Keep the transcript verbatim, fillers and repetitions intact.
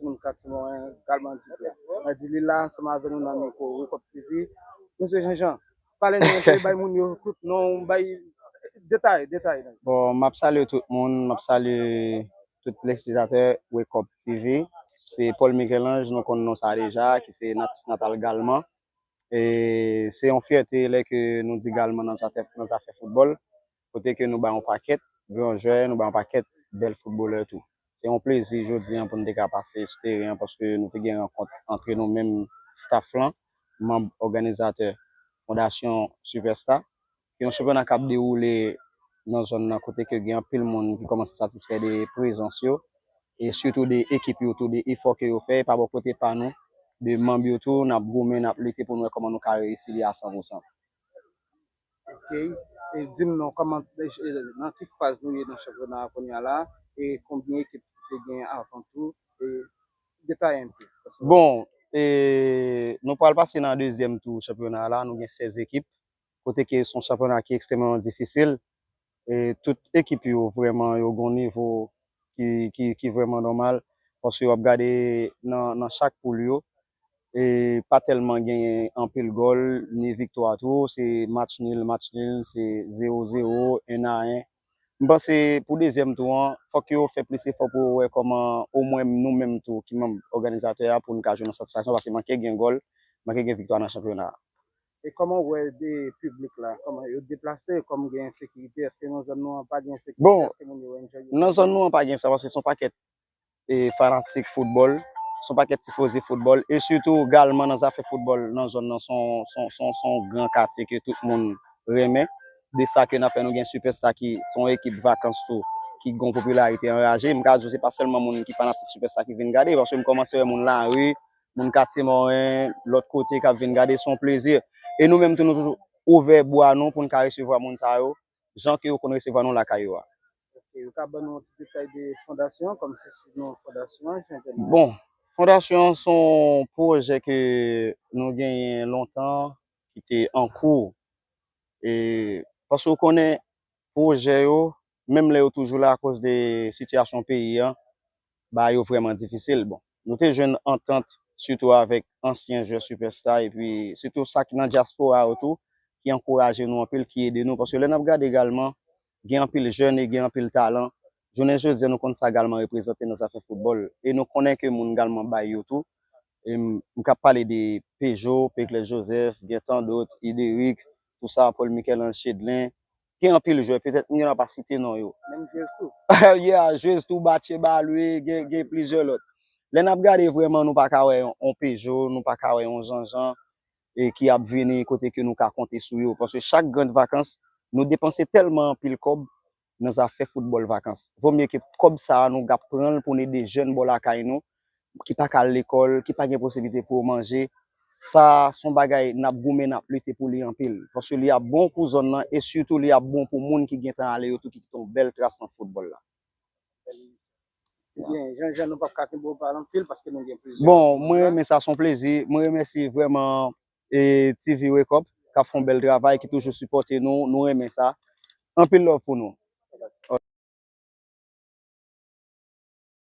Moun Katye Moren, Galman Dipla. Mwen di li la ansanm avè nou nan mikwo Wake Up T V. Mesye Jean Jean, pale nou enpe, bay moun yo tout non, bay detay, detay. Bon, m ap salye tout moun, m ap salye tout telespektatè Wake Up T V. Se Paul Michel-Ange, nou konn non sa deja, ki se natif natal Galman. E se yon fyète lè ke nou di Galman nan zafè, nan zafè foutbòl, kote ke nou bay yon pakèt gran jwè, nou bay yon pakèt bèl foutbolè tou. Se yon plezi jodi an pou n te ka pase sou teren an paske nou te gen rankont antre nou menm staff lan, manm òganizatè Fondasyon Superstar. Yon chanpyona k ap dewoule nan zòn nan kote ke gen anpil moun ki kòmanse satisfè de prezans yo e sitou de ekip yo tou, de efò ke yo fè, e pa bò kote pa nou, de manm yo tou, n ap goumen, n ap lite pou n wè kòman nou ka reyisi li a san pou san. Ok. E di m non, kòman, nan ki faz nou ye nan chanpyona a kounye a la, e konbyen ekip ki te gen avan tou, e detay enpe. Bon, e nou pral pase nan dezyèm tou chanpyona a la, nou gen sèz ekip, kote ke se yon chanpyona ki ekstrèmman difisil. E tout ekip yo vrèman yo gen yon nivo ki, ki, ki vrèman nòmal. Paske w ap gade nan, nan chak poul yo, e pa tèlman genyen anpil gòl, ni viktwa tou, se match nil, match nil, se zewo zewo, en a en. M panse pou dezyèm tou an, fòk yo fè plis efò pou yo wè kòman omwen nou menm tou ki manm òganizatè a pou n ka jwenn yon satisfaksyon paske manke gen gòl, manke gen viktwa nan chanpyona a. E kòman w wè de piblik la? Kòman yo deplase? Kòm gen ensekirite, èske nan zòn nou an pa gen ensekirite? Bon, Èske moun yo enjoy yo? Nan zòn nou an pa gen sa paske se yon pakèt e fanatik foutbòl, se yon pakèt tifozi foutbòl e sitou Galman nan zafè foutbòl nan zòn nan se yon, se yon, se yon, se yon gran katye ke tout moun renmen. De sa ke n ap fè nou gen Superstar ki se yon ekip vakans tou ki gen yon popilarite anraje. M ka di w se pa sèlman moun ki fanatik Superstar ki vin gade paske m kòmanse wè moun lari, moun Katye Moren, lòt kote k ap vin gade, se yon plezi. E nou menm tou nou toujou ouvè bra nou pou n ka resevwa moun sa yo, jan ke yo konn resevwa nou lakay yo a. Ok, ou ka ban nou yon ti detay de fondasyon an, kòm se sou non fondasyon an, Jean Bernard? Bon, fondasyon an se yon pwojè ke nou genyen lontan, ki te an kou. E, paske w konnen, pwojè yo, menm lè yo toujou la akoz de sitiyasyon peyi an, bagay yo vrèman difisil. Bon, nou te jwenn antant sitou avèk ansyen jwè Superstar epi sitou sa ki nan dyaspora yo tou, ki ankouraje nou anpil, ki ede nou. Paske lè n ap gade egalman, gen anpil jèn e gen anpil talan. Jounen jodi a, nou konn sa Galman reprezante nan zafè foutbòl. E nou konnen ke moun Galman bay yo tou. E m, m ka pale de Pejo, Peclès Joseph, gen tan dòt, Ideric, tou sa, Paul Michel-Ange Chedlin. Gen anpil jwè, petèt m gen dwa pa site non yo. Menm jwèz tou? Yeah, jwèz tou, Batye Balwe, gen, gen plizyè lòt. Lè n ap gade vrèman, nou pa ka wè yon, yon Pejo, nou pa ka wè yon Jean Jean, e ki ap vini kote ke nou ka konte sou yo. Paske chak gran vakans, nou depanse tèlman anpil kòb nan zafè foutbòl vakans. Vomye ke kòb sa a, nou ap pran l pou n ede jèn bò lakay nou, ki pa ka al lekòl, ki pa gen posiblite pou yo manje. Sa, se yon bagay n ap goumen, n ap lite pou li anpil. Paske li ap bon pou zòn nan e sitou li ap bon pou moun ki gentan ale yo tou, ki kite yon bèl tras nan foutbòl la. Ebyen, Jean Jean, nou p ap ka kenbe w pale anpil paske nou gen plizyè. Bon, mwen renmen sa, se yon plezi. Mwen remèsye vrèman e T V Wake Up k ap fè yon bèl travay, ki toujou sipòte nou. Nou renmen sa. Anpil love pou nou.